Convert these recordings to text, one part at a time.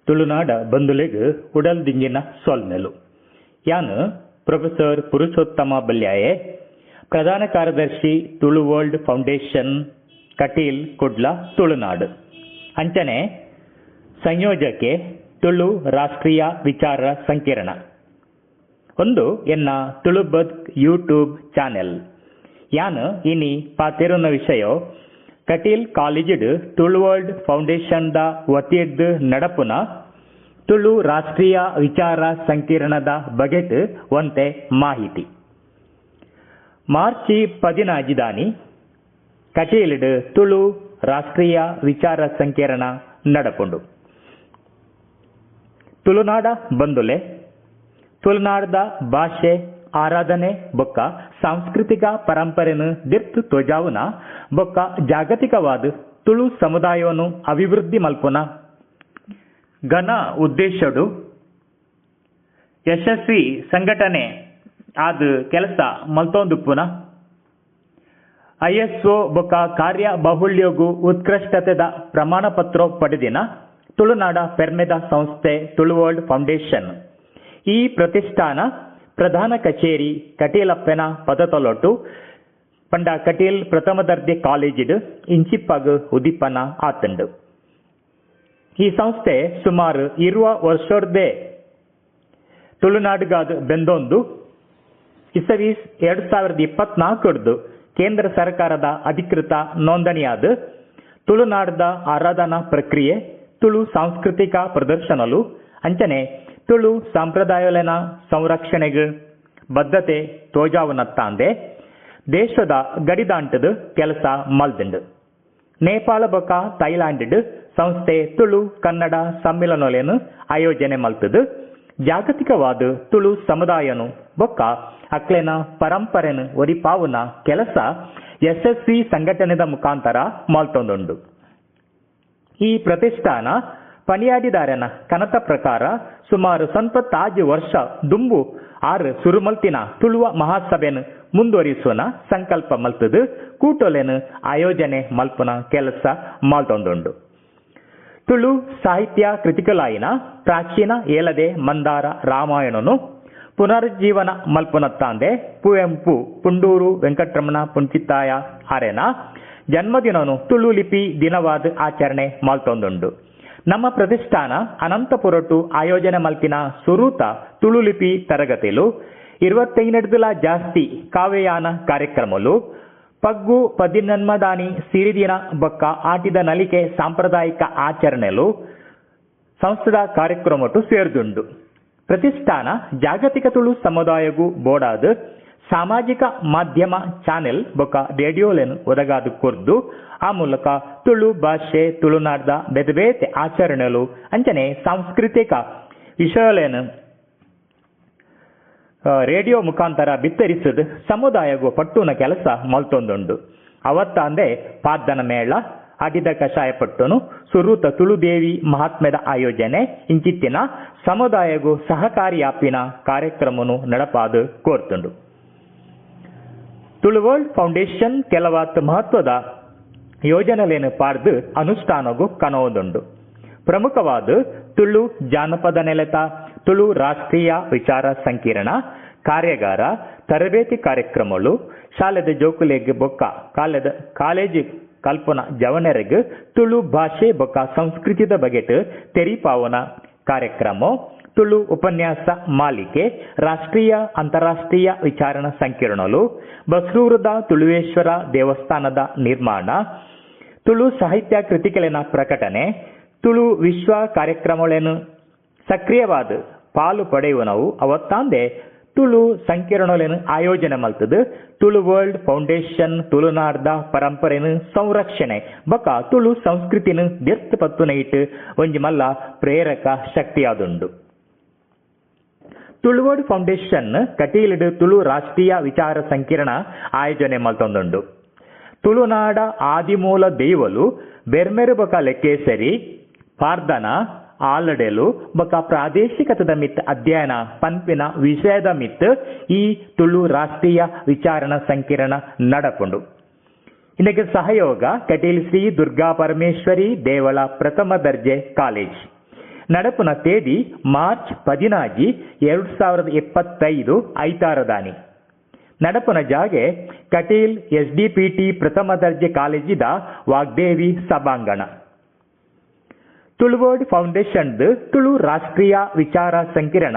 ತುಳುನಾಡ ಬಂಧುಲೆಗ್ ಉಡಲ್ ದಿಂಜಿನ ಸೊಲ್ಮೆಲು. ಯಾನ್ ಪ್ರೊಫೆಸರ್ ಪುರುಷೋತ್ತಮ ಬಲ್ಯಾಯೆ, ಪ್ರಧಾನ ಕಾರ್ಯದರ್ಶಿ ತುಳು ವರ್ಲ್ಡ್ ಫೌಂಡೇಶನ್, ಕಟೀಲ್, ಕುಡ್ಲ, ತುಳುನಾಡು. ಅಂಚನೆ ಸಂಯೋಜಕೆ ತುಳು ರಾಷ್ಟ್ರೀಯ ವಿಚಾರ ಸಂಕಿರಣ. ಒಂದು ಎನ್ನ ತುಳು ಬದ್ಕ್ ಯೂಟ್ಯೂಬ್ ಚಾನೆಲ್. ಯಾನ್ ಇನಿ ಪಾತೆರುನ ವಿಷಯ ಕಟೀಲ್ ಕಾಲೇಜಿಡ್ ತುಳು ವರ್ಲ್ಡ್ ಫೌಂಡೇಶನ್ ದ ವತಿಡ್ದ್ ನಡಪುನ ತುಳು ರಾಷ್ಟ್ರೀಯ ವಿಚಾರ ಸಂಕಿರಣದ ಬಗೆಟ್ ಒಂತೆ ಮಾಹಿತಿ. ಮಾರ್ಚ್ 16 ದಾನಿ ಕಟೀಲ್ಡ್ ತುಳು ರಾಷ್ಟ್ರೀಯ ವಿಚಾರ ಸಂಕಿರಣ ನಡಪುಂಡು. ತುಳುನಾಡ ಬಂಧುಲೆ, ತುಳುನಾಡದ ಭಾಷೆ, ಆರಾಧನೆ ಬೊಕ್ಕ ಸಾಂಸ್ಕೃತಿಕ ಪರಂಪರೆನ್ ದಿರ್ತ್ ತೋಜಾವುನ ಬೊಕ್ಕ ಜಾಗತಿಕವಾದ್ ತುಳು ಸಮುದಾಯವನ್ನು ಅಭಿವೃದ್ಧಿ ಮಲ್ಪುನ ಘನ ಉದ್ದೇಶಡು ಯಶಸ್ವಿ ಸಂಘಟನೆ ಆದ್ ಕೆಲಸ ಮಲ್ತೊಂದುಪ್ಪುನ ಐಎಸ್ಒ ಬೊಕ್ಕ ಕಾರ್ಯ ಬಾಹುಳ್ಯಗು ಉತ್ಕೃಷ್ಟತೆದ ಪ್ರಮಾಣ ಪತ್ರ ಪಡೆದಿನ ತುಳುನಾಡ ಪೆರ್ಮೆದ ಸಂಸ್ಥೆ ತುಳು ವರ್ಲ್ಡ್ ಫೌಂಡೇಶನ್. ಈ ಪ್ರತಿಷ್ಠಾನ ಪ್ರಧಾನ ಕಚೇರಿ ಕಟೀಲಪ್ಪೆನ ಪದತೊಲೊಟು ಪಂಡ ಕಟೀಲ್ ಪ್ರಥಮ ದರ್ಜೆ ಕಾಲೇಜಿಡ್ ಇಂಚಿಪ್ಪಗ್ ಉದಿಪನ ಆತುಂಡು. ಈ ಸಂಸ್ಥೆ ಸುಮಾರು 20 ವರ್ಷರ್ದೇ ತುಳುನಾಡುಗಾದ್ ಬೆಂದೊಂದು ಇಸವಿ 2024 ಕೇಂದ್ರ ಸರ್ಕಾರದ ಅಧಿಕೃತ ನೋಂದಣಿಯಾದ ತುಳುನಾಡದ ಆರಾಧನಾ ಪ್ರಕ್ರಿಯೆ, ತುಳು ಸಾಂಸ್ಕೃತಿಕ ಪ್ರದರ್ಶನಲು ಅಂಚನೆ ತುಳು ಸಂಪ್ರದಾಯಲೆನ ಸಂರಕ್ಷಣೆಗೆ ಬದ್ಧತೆ ತೋಜಾವನತ್ತಾಂದೆ ದೇಶದ ಗಡಿದಾಂಟದ ಕೆಲಸ ಮಲ್ದುಂಡು. ನೇಪಾಳ ಬೊಕ್ಕ ಥೈಲ್ಯಾಂಡ್ ಸಂಸ್ಥೆ ತುಳು ಕನ್ನಡ ಸಮ್ಮೇಳನಲೆನ್ ಆಯೋಜನೆ ಮಲ್ತದು ಜಾಗತಿಕವಾದ ತುಳು ಸಮುದಾಯನು ಬೊಕ್ಕ ಅಕ್ಲೆನ ಪರಂಪರೆನ್ ಒರಿಪಾವುನ ಕೆಲಸ ಯಶಸ್ವಿ ಸಂಘಟನೆದ ಮುಖಾಂತರ ಮಲ್ತೊಂದುಂಡು. ಈ ಪ್ರತಿಷ್ಠಾನ ಪಣಿಯಾಡಿದಾರನ ಕನತ ಪ್ರಕಾರ ಸುಮಾರು 95 ವರ್ಷ ದುಂಬು ಆರು ಸುರುಮಲ್ತಿನ ತುಳುವ ಮಹಾಸಭೆಯನ್ನು ಮುಂದುವರಿಸುವ ಸಂಕಲ್ಪ ಮಲ್ತದು ಕೂಟೊಲೆನ್ ಆಯೋಜನೆ ಮಲ್ಪುನ ಕೆಲಸ ಮಲ್ತೊಂದುಂಡು. ತುಳು ಸಾಹಿತ್ಯ ಕೃತಿಕಲಾಯಿನ ಪ್ರಾಚೀನ ಏಲದೆ ಮಂದಾರ ರಾಮಾಯಣನು ಪುನರುಜ್ಜೀವನ ಮಲ್ಪುನತ್ತಾಂದೆ ಪುವೆಂಪು ಪುಂಡೂರು ವೆಂಕಟರಮಣ ಪುಂಚಿತ್ತಾಯ ಆರೆನ ಜನ್ಮದಿನನು ತುಳು ಲಿಪಿ ದಿನವಾದ ಆಚರಣೆ ಮಲ್ತೊಂದುಂಡು. ನಮ್ಮ ಪ್ರತಿಷ್ಠಾನ ಅನಂತಪುರಟು ಆಯೋಜನೆ ಮಲ್ತಿನ ಸುರೂತ ತುಳು ಲಿಪಿ ತರಗತಿಲು, 25 ಜಾಸ್ತಿ ಕಾವ್ಯಯಾನ ಕಾರ್ಯಕ್ರಮಲು, ಪಗ್ಗು ಪದಿನನ್ಮದಾನಿ ಸಿರಿದಿನ ಬೊಕ್ಕ ಆಟಿದ ನಲಿಕೆ ಸಾಂಪ್ರದಾಯಿಕ ಆಚರಣೆಲು ಸಂಸ್ಥೆದ ಕಾರ್ಯಕ್ರಮಟು ಸೇರ್ದುಂಡು. ಪ್ರತಿಷ್ಠಾನ ಜಾಗತಿಕ ತುಳು ಸಮುದಾಯಗೂ ಬೋಡಾದ ಸಾಮಾಜಿಕ ಮಾಧ್ಯಮ ಚಾನೆಲ್ ಬೊಕ್ಕ ರೇಡಿಯೋಲೆನ್ ಒದಗಾದು ಕೊರ್ದು ಆ ಮೂಲಕ ತುಳು ಭಾಷೆ, ತುಳುನಾಡ್ದ ಬೇತೆ ಬೇತೆ ಆಚರಣೆಲು ಅಂಚನೆ ಸಾಂಸ್ಕೃತಿಕ ವಿಷಯಲೇನು ರೇಡಿಯೋ ಮುಖಾಂತರ ಬಿತ್ತರಿಸದು ಸಮುದಾಯಗೂ ಪಟ್ಟುನ ಕೆಲಸ ಮಲ್ತೊಂದುಂಡು. ಅವತ್ತಾಂದೆ ಪಾದ್ದನ ಮೇಳ, ಆಟಿದ ಕಷಾಯ ಪಟ್ಟುನು, ಸುರೂತ ತುಳುದೇವಿ ಮಹಾತ್ಮ್ಯದ ಆಯೋಜನೆ ಇಂಚಿತ್ತಿನ ಸಮುದಾಯಗೂ ಸಹಕಾರಿಯಾಪಿನ ಕಾರ್ಯಕ್ರಮನು ನಡಪಾದು ಕೋರ್ತುಂಡು. ತುಳು ವರ್ಲ್ಡ್ ಫೌಂಡೇಶನ್ ಕೆಲವಾತ್ ಮಹತ್ವದ ಯೋಜನೆಲೇನು ಪಾರ್ದು ಅನುಷ್ಠಾನಗೂ ಕನೋದುಂಡು. ಪ್ರಮುಖವಾದ ತುಳು ಜಾನಪದ ನೆಲೆತ ತುಳು ರಾಷ್ಟ್ರೀಯ ವಿಚಾರ ಸಂಕಿರಣ, ಕಾರ್ಯಾಗಾರ, ತರಬೇತಿ ಕಾರ್ಯಕ್ರಮಗಳು, ಶಾಲೆದ ಜೋಕುಲೆಗ್ ಬೊಕ್ಕ ಕಾಲೇಜು ಕಲ್ಪನ ಜವನರೆಗ್ ತುಳು ಭಾಷೆ ಬೊಕ್ಕ ಸಂಸ್ಕೃತಿದ ಬಗೆಟ್ ತೆರಿಪಾವನ ಕಾರ್ಯಕ್ರಮ, ತುಳು ಉಪನ್ಯಾಸ ಮಾಲಿಕೆ, ರಾಷ್ಟ್ರೀಯ ಅಂತಾರಾಷ್ಟ್ರೀಯ ವಿಚಾರಣ ಸಂಕಿರಣಲು, ಬಸ್ರೂರದ ತುಳುವೇಶ್ವರ ದೇವಸ್ಥಾನದ ನಿರ್ಮಾಣ, ತುಳು ಸಾಹಿತ್ಯ ಕೃತಿಗಳಿನ ಪ್ರಕಟಣೆ, ತುಳು ವಿಶ್ವ ಕಾರ್ಯಕ್ರಮಗಳನ್ನು ಸಕ್ರಿಯವಾದ ಪಾಲು ಪಡೆಯುವನವು ಅವತ್ತಾಂದೆ ತುಳು ಸಂಕಿರಣಗಳನ್ನು ಆಯೋಜನೆ ಮಲ್ತದು ತುಳು ವರ್ಲ್ಡ್ ಫೌಂಡೇಶನ್ ತುಳುನಾಡ್ದ ಪರಂಪರೆನು ಸಂರಕ್ಷಣೆ ಬೊಕ್ಕ ತುಳು ಸಂಸ್ಕೃತಿನ ದಿರ್ತ್ ಪತ್ತುನ ಇಟ್ಟು ಒಂಜಿ ಮಲ್ಲ ಪ್ರೇರಕ ಶಕ್ತಿಯಾದುಂಡು. ತುಳು ವರ್ಲ್ಡ್ ಫೌಂಡೇಶನ್ ಕಟೀಲ್ಡ್ ತುಳು ರಾಷ್ಟ್ರೀಯ ವಿಚಾರ ಸಂಕಿರಣ ಆಯೋಜನೆ ಮಲ್ತೊಂದುಂಡು. ತುಳುನಾಡ ಆದಿಮೂಲ ದೈವಲು ಬೆರ್ಮೆರು ಬೊಕ ಲೆಕ್ಕೇಸರಿ, ಪಾರ್ದನ, ಆಲಡೆಲು ಬೊಕ ಪ್ರಾದೇಶಿಕತದ ಮಿತ್ ಅಧ್ಯಯನ ಪನ್ಪಿನ ವಿಷಯದ ಮಿತ್ ಈ ತುಳು ರಾಷ್ಟ್ರೀಯ ವಿಚಾರಣ ಸಂಕಿರಣ ನಡಪುಂಡು. ಇದಕ್ಕೆ ಸಹಯೋಗ ಕಟೀಲ್ ಶ್ರೀ ದುರ್ಗಾ ಪರಮೇಶ್ವರಿ ದೇವಳ ಪ್ರಥಮ ದರ್ಜೆ ಕಾಲೇಜ್. ನಡಪುನ ತೇದಿ ಮಾರ್ಚ್ 14, 2025 ಐತಾರದಾನಿ. ನಡಪುನ ಜಾಗೆ ಕಟೀಲ್ ಎಸ್ಡಿಪಿಟಿ ಪ್ರಥಮ ದರ್ಜೆ ಕಾಲೇಜಿದ ವಾಗ್ದೇವಿ ಸಭಾಂಗಣ. ತುಳುವರ್ಡ್ ಫೌಂಡೇಶನ್ ತುಳು ರಾಷ್ಟ್ರೀಯ ವಿಚಾರ ಸಂಕಿರಣ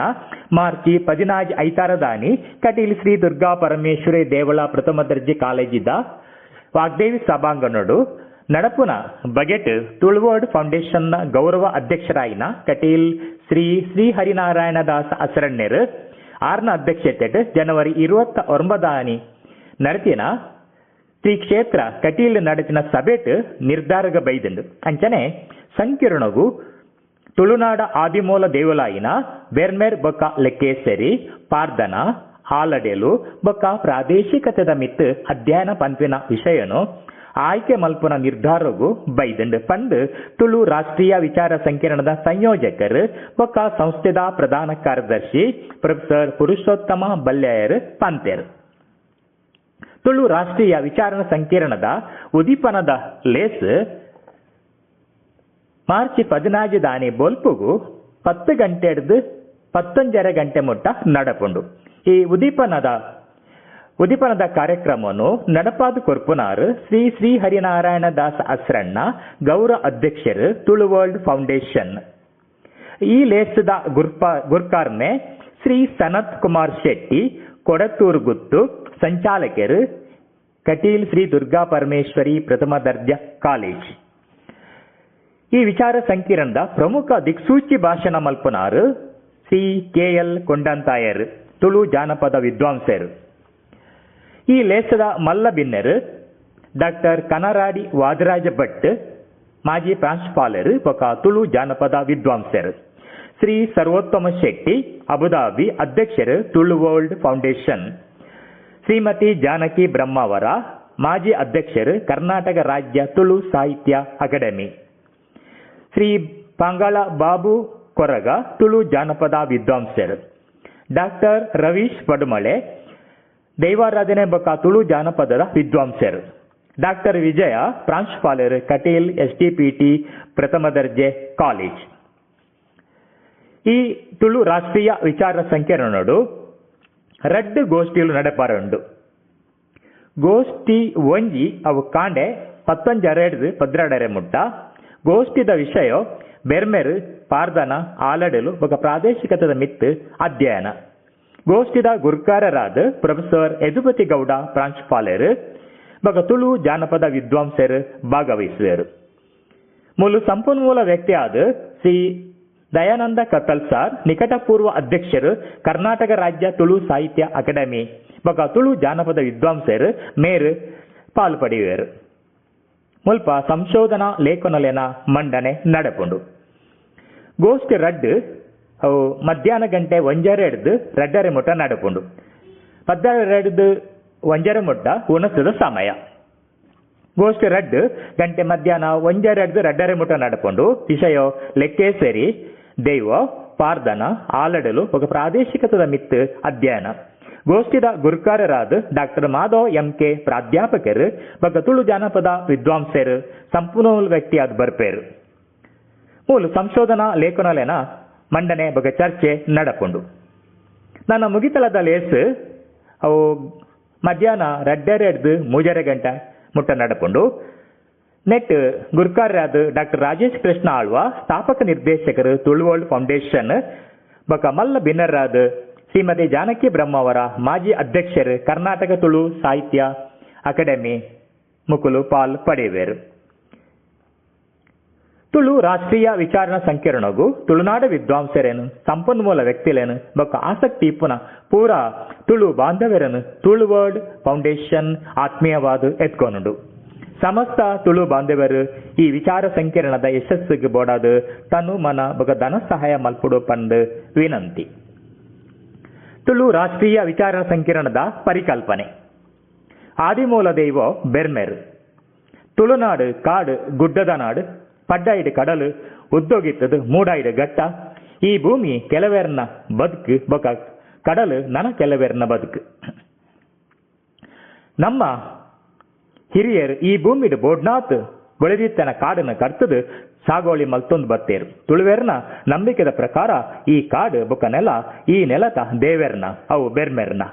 ಮಾರ್ಚ್ 14 ಐತಾರದಾನಿ ಕಟೀಲ್ ಶ್ರೀ ದುರ್ಗಾ ಪರಮೇಶ್ವರಿ ದೇವಳ ಪ್ರಥಮ ದರ್ಜೆ ಕಾಲೇಜಿದ ವಾಗ್ದೇವಿ ಸಭಾಂಗಣಡು ನಡಪುನ ಬಗೆಟ್ ತುಳುವರ್ಡ್ ಫೌಂಡೇಶನ್ನ ಗೌರವ ಅಧ್ಯಕ್ಷರಾಯಿನ ಕಟೀಲ್ ಶ್ರೀ ಶ್ರೀ ಹರಿನಾರಾಯಣ ದಾಸ ಅಸರಣ್ಯರು ಆರ್ನ ಅಧ್ಯಕ್ಷತೆ ಜನವರಿ 29 ನಡೆತಿನ ಶ್ರೀ ಕ್ಷೇತ್ರ ಕಟೀಲ್ ನಡೆತಿನ ಸಭೆಟ್ ನಿರ್ಧಾರಗ ಬೈದಂಡು. ಅಂಚನೆ ಸಂಕಿರಣಗು ತುಳುನಾಡ ಆದಿಮೂಲ ದೇವಲಾಯಿನ ಬೆರ್ಮೆರ್ ಬೊಕ್ಕ ಲೆಕ್ಕೇಸರಿ ಪಾರ್ದನ ಆಲಡೆಲು ಬೊಕ್ಕ ಪ್ರಾದೇಶಿಕತೆದ ಮಿತ್ ಅಧ್ಯಯನ ಪನ್ಪಿನ ವಿಷಯನು ಆಯ್ಕೆ ಮಲ್ಪುನ ನಿರ್ಧಾರಗು ಬೈದಂಡು ಪಂದ್ ತುಳು ರಾಷ್ಟ್ರೀಯ ವಿಚಾರ ಸಂಕಿರಣದ ಸಂಯೋಜಕರು ಬೊಕ್ಕ ಸಂಸ್ಥೆದ ಪ್ರಧಾನ ಕಾರ್ಯದರ್ಶಿ ಪ್ರೊಫೆಸರ್ ಪುರುಷೋತ್ತಮ ಬಲ್ಯಾಯರು ಪಂತೆರ್. ತುಳು ರಾಷ್ಟ್ರೀಯ ವಿಚಾರ ಸಂಕಿರಣದ ಉದೀಪನದ ಲೇಸ್ ಮಾರ್ಚ್ 14 ದಾನಿ ಬೊಲ್ಪುಗು 10 ಗಂಟೆ ಹಿಡಿದು 11:30 ಗಂಟೆ ಮುಟ್ಟ ನಡಪುಂಡು. ಈ ಉದೀಪನದ ಕಾರ್ಯಕ್ರಮವನ್ನು ನಡಪಾದ ಕೊರ್ಪುನಾರು ಶ್ರೀ ಶ್ರೀ ಹರಿನಾರಾಯಣ ದಾಸ ಅಸ್ರಣ್ಣ ಗೌರವ ಅಧ್ಯಕ್ಷರು ತುಳು ವರ್ಲ್ಡ್ ಫೌಂಡೇಶನ್. ಈ ಲೇಸದ ಗುರ್ಕಾರ್ಮೆ ಶ್ರೀ ಸನತ್ ಕುಮಾರ್ ಶೆಟ್ಟಿ ಕೊಡತೂರು ಗುತ್ತು ಸಂಚಾಲಕರು ಕಟೀಲ್ ಶ್ರೀ ದುರ್ಗಾ ಪರಮೇಶ್ವರಿ ಪ್ರಥಮ ದರ್ಜೆ ಕಾಲೇಜ್. ಈ ವಿಚಾರ ಸಂಕಿರಣದ ಪ್ರಮುಖ ದಿಕ್ಸೂಚಿ ಭಾಷಣ ಮಲ್ಪುನಾರು ಶ್ರೀ ಕೆ ಎಲ್ ಕೊಂಡಂತಾಯರ್ ತುಳು ಜಾನಪದ ವಿದ್ವಾಂಸರು. ಈ ಲೇಸದ ಮಲ್ಲ ಬಿನ್ನೆರು ಡಾಕ್ಟರ್ ಕನರಾಡಿ ವಾದರಾಜ ಭಟ್ ಮಾಜಿ ಪ್ರಾಂಶುಪಾಲರು ಬೊಕ ತುಳು ಜಾನಪದ ವಿದ್ವಾಂಸರು. ಶ್ರೀ ಸರ್ವೋತ್ತಮ ಶೆಟ್ಟಿ ಅಬುದಾಬಿ ಅಧ್ಯಕ್ಷರು ತುಳು ವರ್ಲ್ಡ್ ಫೌಂಡೇಶನ್. ಶ್ರೀಮತಿ ಜಾನಕಿ ಬ್ರಹ್ಮಾವರ ಮಾಜಿ ಅಧ್ಯಕ್ಷರು ಕರ್ನಾಟಕ ರಾಜ್ಯ ತುಳು ಸಾಹಿತ್ಯ ಅಕಾಡೆಮಿ. ಶ್ರೀ ಪಾಂಗಾಳ ಬಾಬು ಕೊರಗ ತುಳು ಜಾನಪದ ವಿದ್ವಾಂಸರು. ಡಾಕ್ಟರ್ ರವೀಶ್ ಪಡುಮಳೆ ದೈವಾರಾಧನೆ ಬೊಕ್ಕ ತುಳು ಜಾನಪದದ ವಿದ್ವಾಂಸರು. ಡಾಕ್ಟರ್ ವಿಜಯ ಪ್ರಾಂಶುಪಾಲರು ಕಟೀಲ್ ಎಸ್ಡಿಪಿಟಿ ಪ್ರಥಮ ದರ್ಜೆ ಕಾಲೇಜ್. ಈ ತುಳು ರಾಷ್ಟ್ರೀಯ ವಿಚಾರ ಸಂಕಿರಣಡು ರಡ್ಡು ಗೋಷ್ಠಿಲು ನಡಪಾರುಂಡು. ಗೋಷ್ಠಿ ಒಂಜಿ ಅವು ಕಾಂಡೆ 11:30 12:30 ಮುಟ್ಟ. ಗೋಷ್ಠಿದ ವಿಷಯ ಬೆರ್ಮೆರು ಪಾರ್ದನ ಆಲಡಲು ಬೊಕ ಪ್ರಾದೇಶಿಕತೆದ ಮಿತ್ ಅಧ್ಯಯನ. ಗೋಷ್ಠಿದ ಗುರ್ಕಾರರಾದ ಪ್ರೊಫೆಸರ್ ಯದುಪತಿ ಗೌಡ ಪ್ರಾಂಶುಪಾಲರು ಬೊಕ ತುಳು ಜಾನಪದ ವಿದ್ವಾಂಸರು ಭಾಗವಹಿಸುವರು. ಮೂಲು ಸಂಪನ್ಮೂಲ ವ್ಯಕ್ತಿಯಾದ ಶ್ರೀ ದಯಾನಂದ ಕತ್ತಲ್ ಸಾರ್ ನಿಕಟಪೂರ್ವ ಅಧ್ಯಕ್ಷರು ಕರ್ನಾಟಕ ರಾಜ್ಯ ತುಳು ಸಾಹಿತ್ಯ ಅಕಾಡೆಮಿ ಬೊಕ ತುಳು ಜಾನಪದ ವಿದ್ವಾಂಸರು ಮೇರು ಪಾಲು ಪಡೆಯುವರು. ಮುಲ್ಪ ಸಂಶೋಧನಾ ಲೇಖನಲೆನ ಮಂಡನೆ ನಡಪುಂಡು. ಗೋಷ್ಠಿ ರಡ್ಡು ಅವು ಮಧ್ಯಾಹ್ನ ಗಂಟೆ 1:30 ಹಿಡಿದು 2:30 ಮುಟ್ಟ ನಡಪುಂಡು. 12:30 1:30 ಮುಟ್ಟ ಉಣಸದ ಸಮಯ. ಗೋಷ್ಠಿ ರಡ್ಡು ಗಂಟೆ ಮಧ್ಯಾಹ್ನ 1:30 ಹಿಡಿದು 2:30 ಮುಟ್ಟ ನಡಪುಂಡು. ವಿಷಯ ಲೆಕ್ಕೇಸರಿ ದೈವ ಪಾರ್ದನ ಆಲಡಲು ఒక ಪ್ರಾದೇಶಿಕತೆದ ಮಿತ್ ಅಧ್ಯಯನ. ಗೋಷ್ಠಿದ ಗುರುಕಾರರಾದ doctor Madhav M K ಪ್ರಾಧ್ಯಾಪಕರು ಬೊಕ ತುಳು ಜಾನಪದ ವಿದ್ವಾಂಸರು ಸಂಪನ್ಮೂಲ ವ್ಯಕ್ತಿಯಾದ ಬರ್ಪೇರು. ಮೂಲು ಸಂಶೋಧನಾ ಲೇಖನಲೆನ ಮಂಡನೆ ಬೊಕ ಚರ್ಚೆ ನಡಪುಂಡು. ನನ್ನ ಮುಗಿತಲದ ಲೇಸ್ ಅವು ಮಧ್ಯಾಹ್ನ 2:30 ಹಿಡಿದು 3:30 ಗಂಟೆ ಮುಟ್ಟ ನಡಪುಂಡು. ನೆಟ್ ಗುರುಕಾರರಾದ ಡಾಕ್ಟರ್ ರಾಜೇಶ್ ಕೃಷ್ಣ ಆಳ್ವ ಸ್ಥಾಪಕ ನಿರ್ದೇಶಕರು ತುಳುವರ್ಲ್ಡ್ ಫೌಂಡೇಶನ್ ಬೊಕ ಮಲ್ಲ ಬಿನ್ನರಾದ ಶ್ರೀಮತಿ ಜಾನಕಿ ಬ್ರಹ್ಮಾವರ ಮಾಜಿ ಅಧ್ಯಕ್ಷರು ಕರ್ನಾಟಕ ತುಳು ಸಾಹಿತ್ಯ ಅಕಾಡೆಮಿ ಮುಕುಲು ಪಾಲ್ ಪಡೆಯುವರು. ತುಳು ರಾಷ್ಟ್ರೀಯ ವಿಚಾರಣ ಸಂಕಿರಣಗು ತುಳುನಾಡ ವಿದ್ವಾಂಸರೇನು ಸಂಪನ್ಮೂಲ ವ್ಯಕ್ತಿಲೇನು ಬೊಕ್ಕ ಆಸಕ್ತಿ ಇಪ್ಪುನ ಪೂರಾ ತುಳು ಬಾಂಧವರನ್ನು ತುಳು ವರ್ಲ್ಡ್ ಫೌಂಡೇಶನ್ ಆತ್ಮೀಯವಾದ ಎತ್ಕೊನುಂಡು. ಸಮಸ್ತ ತುಳು ಬಾಂಧವರು ಈ ವಿಚಾರ ಸಂಕಿರಣದ ಯಶಸ್ಸಿಗೆ ಬೋಡಾದ ತನು ಮನ ಬೊಕ ಧನ ಸಹಾಯ ಮಲ್ಪುಡು ಪಂದ್ ವಿನಂತಿ. ತುಳು ರಾಷ್ಟ್ರೀಯ ವಿಚಾರ ಸಂಕಿರಣದ ಪರಿಕಲ್ಪನೆ. ಆದಿಮೂಲ ದೈವ ಬೆರ್ಮೆರು. ತುಳುನಾಡು ಕಾಡು ಗುಡ್ಡದ ನಾಡು, ಪಡ್ಡಾಯಿಡು ಕಡಲು, ಉದ್ದೋಗಿತ್ತದು ಮೂಡಾಯಿಡು ಘಟ್ಟ. ಈ ಭೂಮಿ ಕೆಲವೆರ್ನ ಬದುಕು ಬೊಕ ಕಡಲು ನನ ಕೆಲವೆರ್ನ ಬದುಕು. ನಮ್ಮ ಹಿರಿಯರು ಈ ಭೂಮಿಡು ಬೋಡ್ನಾಥ್ ಬೆಳೆದಿತ್ತನ ಕಾಡನ್ನು ಕರ್ತದು ಸಾಗೋಳಿ ಮಲ್ತೊಂದು ಬತ್ತೇರು. ತುಳುವೆರ್ನ ನಂಬಿಕೆದ ಪ್ರಕಾರ ಈ ಕಾಡು ಬೊಕ್ಕ ನೆಲ ಈ ನೆಲತ ದೇವೆರ್ನ, ಅವು ಬೆರ್ಮೆರ್ನ.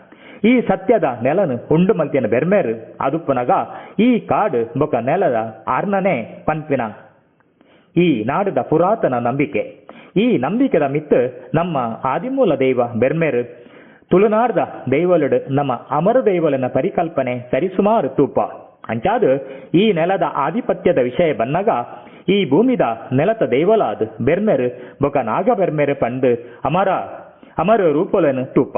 ಈ ಸತ್ಯದ ನೆಲನು ಉಂಡು ಮಲ್ತಿನ ಬೆರ್ಮೆರ್ ಅದುಪ್ಪುನಗ ಈ ಕಾಡು ಬೊಕ್ಕ ನೆಲದ ಆರ್ನನೆ ಪನ್ಪಿನ ಈ ನಾಡದ ಪುರಾತನ ನಂಬಿಕೆ. ಈ ನಂಬಿಕೆದ ಮಿತ್ತು ನಮ್ಮ ಆದಿಮೂಲ ದೈವ ಬೆರ್ಮೆರ್ ತುಳುನಾಡದ ದೈವಲುಡು ನಮ್ಮ ಅಮರ ದೈವಲನ ಪರಿಕಲ್ಪನೆ ಸರಿಸುಮಾರು ತೂಪ. ಅಂಚಾದ ಈ ನೆಲದ ಆಧಿಪತ್ಯದ ವಿಷಯ ಬನ್ನಗ ಈ ಭೂಮಿದ ನೆಲತ ದೈವಲಾದ ಬೆರ್ಮೆರ್ ಬೊಕ ನಾಗ ಬೆರ್ಮೆರ್ ಪಂಡು ಅಮರ ಅಮರ ರೂಪಲನು ತೂಪ.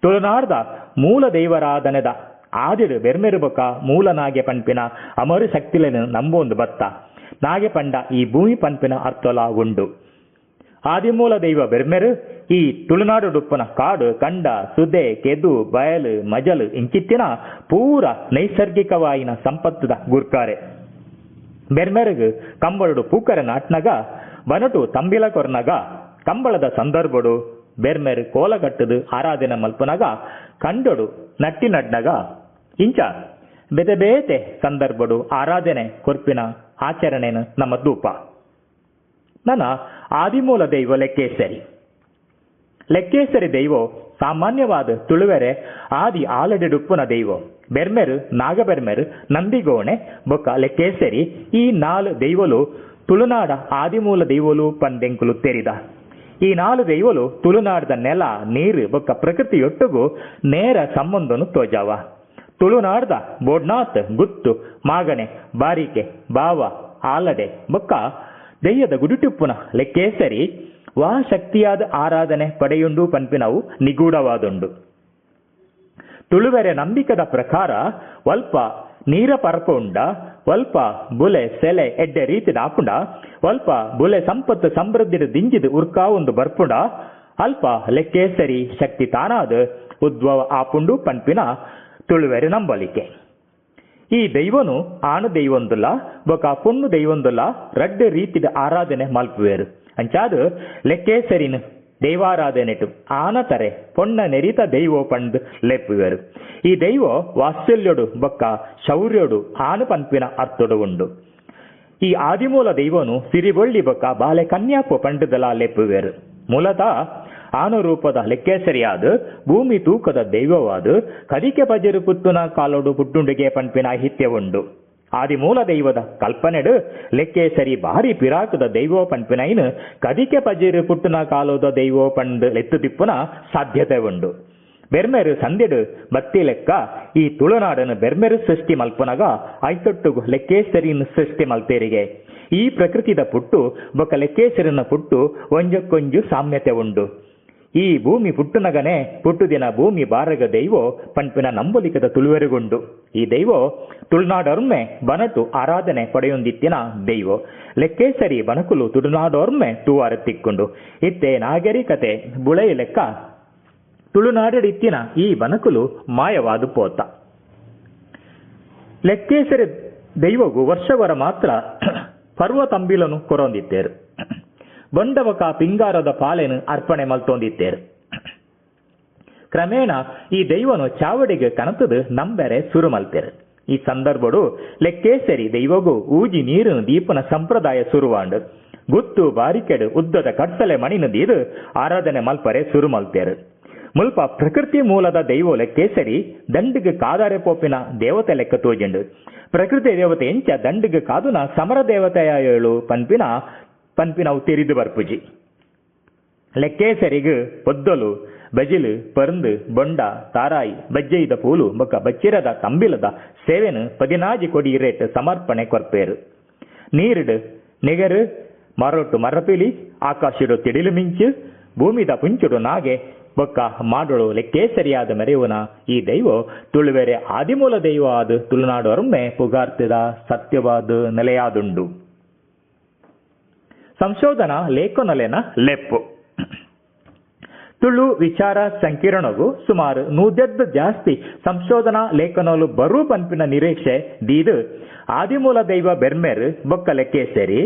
ತುಳುನಾಡದ ಮೂಲ ದೈವರಾಧನೆದ ಆದಿಡು ಬೆರ್ಮೆರು ಬೊಕ ಮೂಲ ನಾಗೆ ಪನ್ಪಿನ ಅಮರು ಶಕ್ತಿలను ನಂಬೊಂದು ಬತ್ತ. ನಾಗೆ ಪಂಡ ಈ ಭೂಮಿ ಪನ್ಪಿನ ಅರ್ಥಲ ಉಂಡು. ಆದಿಮೂಲ ದೈವ ಬೆರ್ಮೆರು ಈ ತುಳುನಾಡುಡುಪ್ಪನ ಕಾಡು ಕಂಡ ಸುದೆ ಕೆದು ಬಯಲು ಮಜಲು ಇಂಚಿತ್ತಿನ ಪೂರ ನೈಸರ್ಗಿಕವಾಯಿನ ಸಂಪತ್ತದ ಗುರ್ಕಾರೆ. ಬೆರ್ಮೆರುಗು ಕಂಬಳಡು ಪೂಕರೆ ನಾಟ್ನಗ ಬನಟು ತಂಬಿಲ ಕೊರ್ನಗ ಕಂಬಳದ ಸಂದರ್ಭಡು ಬೆರ್ಮೆರು ಕೋಲಗಟ್ಟದು ಆರಾಧನೆ ಮಲ್ಪುನಗ ಕಂಡೊಡು ನಟ್ಟಿ ನಡ್ನಗ ಇಂಚ ಬೇತೆ ಬೇತೆ ಸಂದರ್ಭಡು ಆರಾಧನೆ ಕೊರ್ಪಿನ ಆಚರಣೆನು ನಮ್ಮ ಧೂಪ. ನನ್ನ ಆದಿಮೂಲ ದೈವ ಲೆಕ್ಕೇಸರಿ. ಲೆಕ್ಕೇಸರಿ ದೈವ ಸಾಮಾನ್ಯವಾದ ತುಳುವೆರೆ ಆದಿ ಆಲಡೆಡುಪ್ಪುನ ದೈವ. ಬೆರ್ಮೆರು ನಾಗಬೆರ್ಮೆರು ನಂದಿಗೋಣೆ ಬೊಕ್ಕ ಲೆಕ್ಕೇಸರಿ ಈ ನಾಲು ದೈವಲು ತುಳುನಾಡ ಆದಿಮೂಲ ದೈವಲು ಪಂದೆಂಕುಲು ತೆರಿದ. ಈ ನಾಲು ದೈವಲು ತುಳುನಾಡದ ನೆಲ ನೀರು ಬೊಕ್ಕ ಪ್ರಕೃತಿಯೊಟ್ಟುಗು ನೇರ ಸಂಬಂಧನು ತೋಜಾವ. ತುಳುನಾಡದ ಬೋಡ್ನಾಥ್ ಗುತ್ತು ಮಾಗಣೆ ಬಾರಿಕೆ ಬಾವ ಆಲಡೆ ಬೊಕ್ಕ ದೆಯ್ಯದ ಗುಡಿಟುಪ್ಪುನ ಲೆಕ್ಕೇಸರಿ ವಾ ಶಕ್ತಿಯಾದ ಆರಾಧನೆ ಪಡೆಯುಂಡು ಪನ್ಪಿನವು ನಿಗೂಢವಾದುಂಡು. ತುಳುವೆರೆ ನಂಬಿಕದ ಪ್ರಕಾರ ಒಲ್ಪ ನೀರ ಪರಪುಂಡ ಒಲ್ಪ ಬುಲೆ ಸೆಲೆ ಎಡ್ಡೆ ರೀತಿ ಆಪುಂಡ ಒಲ್ಪ ಬುಲೆ ಸಂಪತ್ತು ಸಮೃದ್ಧಿ ದಿಂಜಿದು ಉರ್ಕಾ ಒಂದು ಬರ್ಪುಂಡ ಅಲ್ಪ ಲೆಕ್ಕೇಸರಿ ಶಕ್ತಿ ತಾನಾದ ಉದ್ಭವ ಆಪುಂಡು ಪನ್ಪಿನ ತುಳುವೆರೆ ನಂಬಲಿಕೆ. ಈ ದೈವನು ಆಣ ದೈವೊಂದುಲ್ಲ ಬೊಕ ಪೊಣ್ಣು ದೈವೊಂದುಲ್ಲ ರಡ್ಡು ರೀತಿದ ಆರಾಧನೆ ಮಲ್ಪುವೇರು. ಅಂಚಾದ ಲೆಕ್ಕೇಸರಿನ ದೈವಾರಾಧನೆಟು ಆನತರೆ ಪೊಣ್ಣ ನೆರಿತ ದೈವ ಪಂಡ್ ಲೆಪ್ಪುವೇರು. ಈ ದೈವ ವಾತ್ಸಲ್ಯೊಡು ಬೊಕ್ಕ ಶೌರ್ಯೊಡು ಆನು ಪನ್ಪಿನ ಅರ್ಥೊಡು ಉಂಡು. ಈ ಆದಿಮೂಲ ದೈವನು ಸಿರಿಬೊಳ್ಳಿ ಬೊಕ್ಕ ಬಾಲೆ ಕನ್ಯಾಪು ಪಂಡುದಲ ಲೆಪ್ಪುವೇರು. ಮೂಲತಃ ಆನುರೂಪದ ಲೆಕ್ಕೇಸರಿಯಾದ ಭೂಮಿ ತೂಕದ ದೈವವಾದ ಕದಿಕೆ ಪಜರು ಪುತ್ತುನ ಕಾಲೋಡು ಪುಟ್ಟುಂಡಿಗೆ ಪನ್ಪಿನ ಐಹಿತ್ಯ ಉಂಡು. ಆದಿಮೂಲ ದೈವದ ಕಲ್ಪನೆಡು ಲೆಕ್ಕೇಸರಿ ಭಾರಿ ಪಿರಾಕದ ದೈವ ಪನ್ಪಿನೈನು ಕದಿಕೆ ಪಜಿರು ಪುಟ್ಟುನ ಕಾಲೋದ ದೈವ ಪಂಡ್ ಲೆತ್ತು ತಿಪ್ಪುನ ಸಾಧ್ಯತೆ ಉಂಡು. ಬೆರ್ಮೆರು ಸಂದೆಡು ಬತ್ತಿ ಲೆಕ್ಕ ಈ ತುಳುನಾಡನ್ನು ಬೆರ್ಮೆರು ಸೃಷ್ಟಿ ಮಲ್ಪುನಗ ಐತೊಟ್ಟುಗು ಲೆಕ್ಕೇಸರಿನ ಸೃಷ್ಟಿ ಮಲ್ತೇರಿಗೆ. ಈ ಪ್ರಕೃತಿದ ಪುಟ್ಟು ಬೊಕ್ಕ ಲೆಕ್ಕೇಸರಿನ ಪುಟ್ಟು ಒಂಜಕ್ಕೊಂಜು ಸಾಮ್ಯತೆ ಉಂಡು. ಈ ಭೂಮಿ ಪುಟ್ಟುನಗನೆ ಪುಟ್ಟುದಿನ ಭೂಮಿ ಬಾರಗ ದೈವ ಪನ್ಪಿನ ನಂಬಲಿಕದ ತುಳುವೆರುಗುಂಡು. ಈ ದೈವ ತುಳುನಾಡೊರ್ಮೆ ಬನಟು ಆರಾಧನೆ ಪಡೆಯೊಂದಿತ್ತಿನ ದೈವ. ಲೆಕ್ಕೇಸರಿ ಬನಕುಲು ತುಳುನಾಡೊರ್ಮೆ ತೂವಾರ ತಿಕ್ಕೊಂಡು. ಇತ್ತೆ ನಾಗರಿಕತೆ ಬುಳೆಯ ಲೆಕ್ಕ ತುಳುನಾಡಿತ್ತಿನ ಈ ಬನಕುಲು ಮಾಯವಾದ ಪೋತ. ಲೆಕ್ಕೇಸರಿ ದೈವಗು ವರ್ಷವರ ಮಾತ್ರ ಪರ್ವ ತಂಬಿಲನು ಕೊರೊಂದಿತ್ತೇರು. ಬಂಡವಕ ಪಿಂಗಾರದ ಪಾಲೆನು ಅರ್ಪಣೆ ಮಲ್ತೊಂದಿತ್ತೇರು. ಕ್ರಮೇಣ ಈ ದೈವನು ಚಾವಡಿಗೆ ಕನತದು ನಂಬೆರೆ ಸುರು ಮಲ್ತೇರು. ಈ ಸಂದರ್ಭಡು ಲೆಕ್ಕೇಸರಿ ದೈವಗು ಊಜಿ ನೀರಿನ ದೀಪನ ಸಂಪ್ರದಾಯ ಸುರುವಾಂಡು. ಗುತ್ತು ಬಾರಿಕೆಡು ಉದ್ದದ ಕಡ್ಸಲೆ ಮಣಿನ ದೀದು ಆರಾಧನೆ ಮಲ್ಪರೆ ಸುರು ಮಲ್ತೇರು. ಮುಲ್ಪ ಪ್ರಕೃತಿ ಮೂಲದ ದೈವ ಲೆಕ್ಕೇಸರಿ ದಂಡಿಗೆ ಕಾದಾರೆ ಪೋಪಿನ ದೇವತೆ ಲೆಕ್ಕ ತೋಜೆಂಡು. ಪ್ರಕೃತಿ ದೇವತೆ ಎಂಚ ದಂಡಿಗೆ ಕಾದುನ ಸಮರ ದೇವತೆಯ ಏಳು ಪನ್ಪಿನವು ತೆರಿದು ಬರ್ಪುಜಿ. ಲೆಕ್ಕೇಸರಿಗು ಪೊದ್ದಲು ಬಜಿಲು ಪರ್ಂದು ಬೊಂಡ ತಾರಾಯಿ ಬಜ್ಜೆಯ್ದ ಪೂಲು ಬೊಕ್ಕ ಬಚ್ಚಿರದ ತಂಬಿಲದ ಸೇವೆನು 14 ಕೊಡಿ ರೇಟ್ ಸಮರ್ಪಣೆ ಕೊರ್ಪೇರು. ನೀರಿಡು ನಿಗರು ಮರೊಟ್ಟು ಮರಪಿಲಿ ಆಕಾಶಿಡು ತಿಡಿಲು ಮಿಂಚು ಭೂಮಿದ ಪುಂಚುಡು ನಾಗೆ ಬೊಕ್ಕ ಮಾಡಳು ಲೆಕ್ಕೇಸರಿಯಾದ ಮೆರೆಯುವನ ಈ ದೈವ ತುಳುವೆರೆ ಆದಿಮೂಲ ದೈವ ಆದ ತುಳುನಾಡೊರ್ಮೆ ಪುಗಾರ್ತಿದ ಸತ್ಯವಾದ ನೆಲೆಯಾದುಂಡು. ಸಂಶೋಧನಾ ಲೇಖನಲೆನ ಲೆಪ್ಪು ತುಳು ವಿಚಾರ ಸಂಕಿರಣವು ಸುಮಾರು 100 ಜಾಸ್ತಿ ಸಂಶೋಧನಾ ಲೇಖನಲು ಬರು ಪನ್ಪಿನ ನಿರೀಕ್ಷೆ ದೀದು ಆದಿಮೂಲ ದೈವ ಬೆರ್ಮೆರ್ ಬೊಕ್ಕ ಲೆಕ್ಕೇಸರಿ,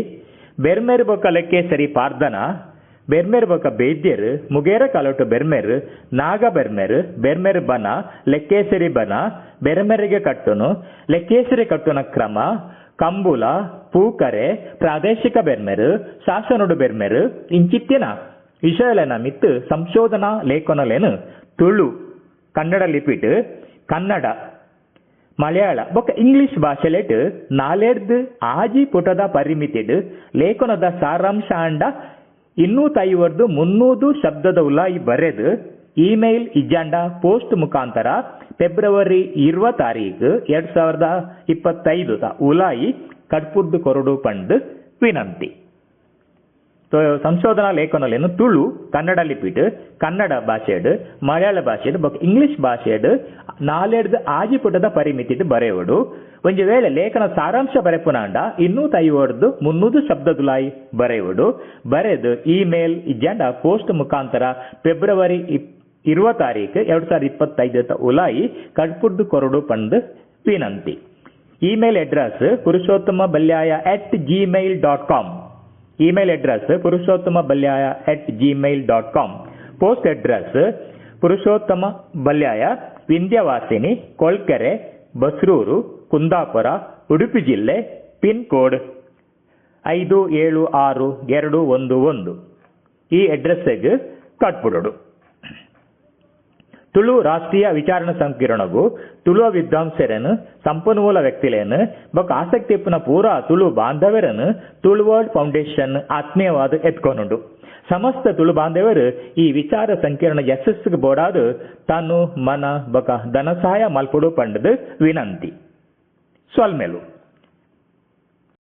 ಬೆರ್ಮೆರ್ ಬೊಕ್ಕ ಲೆಕ್ಕೇಸರಿ ಪಾರ್ದನ, ಬೆರ್ಮೆರ್ ಬೊಕ್ಕ ಬೇದ್ಯರು, ಮುಗೇರ ಕಾಲೊಟ್ಟು ಬೆರ್ಮೆರ್, ನಾಗ ಬೆರ್ಮೆರ್, ಬೆರ್ಮೆರ್ ಬನ, ಲೆಕ್ಕೇಸರಿ ಬನ, ಬೆರ್ಮೆರಿಗೆ ಕಟ್ಟುನು, ಲೆಕ್ಕೇಸರಿ ಕಟ್ಟುನ ಕ್ರಮ, Kambala, ಪೂಕರೆ, ಪ್ರಾದೇಶಿಕ ಬೆರ್ಮೆರು, ಶಾಸನೊಡು ಬೆರ್ಮೆರು ಇಂಚಿತ್ತಿನ ವಿಷಯಲೆನ ಮಿತ್ತ್ ಸಂಶೋಧನಾ ಲೇಖನಲೆನ್ ತುಳು, ಕನ್ನಡ ಲಿಪಿಟ್, ಕನ್ನಡ, ಮಲಯಾಳ ಬೊಕ್ಕ ಇಂಗ್ಲಿಷ್ ಭಾಷೆಲೆಟ್ 4 6 ಪುಟದ ಪರಿಮಿತಿಡ್ ಲೇಖನದ ಸಾರಾಂಶ ಆಂಡ 250 300 ಶಬ್ದದ ಉಲಾಯಿ ಬರೆದು ಇಮೇಲ್ ಇಜ್ಜಾಂಡ ಪೋಸ್ಟ್ ಮುಖಾಂತರ ಫೆಬ್ರವರಿ 20 ತಾರೀಕು 2025 ಉಲಾಯಿ ಕಡ್ಪುರ್ದು ಕೊರಡು ಪಂಡ್ ವಿನಂತಿ. ಸಂಶೋಧನಾ ಲೇಖನಲೇನು ತುಳು, ಕನ್ನಡ ಲಿಪಿಟ್, ಕನ್ನಡ ಭಾಷೆಡ್, ಮಲಯಾಳ ಭಾಷೆಡ್ ಬೊಕ್ಕ ಇಂಗ್ಲಿಷ್ ಭಾಷೆಡ್ 4 6 ಪುಟದ ಪರಿಮಿತಿಡ್ ಬರೆಯೋಡು. ಒಂಜಿ ವೇಳೆ ಲೇಖನ ಸಾರಾಂಶ ಬರೆಪುನಾಂಡ 250 300 ಶಬ್ದದುಲಾಯಿ ಬರೆಯೋಡು. ಬರೆದು ಇಮೇಲ್ ಇಜ್ಜಾಂಡ ಪೋಸ್ಟ್ ಮುಖಾಂತರ ಫೆಬ್ರವರಿ 20 ತಾರೀಕು 2025 ಉಲಾಯಿ ಕಡ್ಪುರ್ದು ಕೊರಡು ಪಂಡ್ ವಿನಂತಿ. Email address purushottamabalyaya@gmail.com. Email address purushottamabalyaya@gmail.com. Post address Purushottama Balyaya, Vindhyavasini, Kolkere, Basrur, Kundapura, Udupi ಜಿಲ್ಲೆ, ಪಿನ್ ಕೋಡ್ 576211. ಈ ಅಡ್ರೆಸ್ಗೆ ಕಟ್ಬಿಡೋಡು. ತುಳು ರಾಷ್ಟ್ರೀಯ ವಿಚಾರಣ ಸಂಕಿರಣಗು ತುಳುವ ವಿದ್ವಾಂಸರನ್ನು, ಸಂಪನ್ಮೂಲ ವ್ಯಕ್ತಿಲೇನು ಬೊಕ್ಕ ಆಸಕ್ತಿ ಇಪ್ಪುನ ಪೂರಾ ತುಳು ಬಾಂಧವರನ್ನು ತುಳುವರ್ಲ್ಡ್ ಫೌಂಡೇಶನ್ ಆತ್ಮೀಯವಾದ ಎತ್ಕೊನುಂಡು. ಸಮಸ್ತ ತುಳು ಬಾಂಧವರು ಈ ವಿಚಾರ ಸಂಕಿರಣ ಯಶಸ್ಸಿಗೆ ಬೋಡಾದು ತನು ಮನ ಬೊಕ್ಕ ಧನ ಸಹಾಯ ಮಲ್ಪೊಡು ಪಂಡದು ವಿನಂತಿ. ಸೊಲ್ಮೆಲು.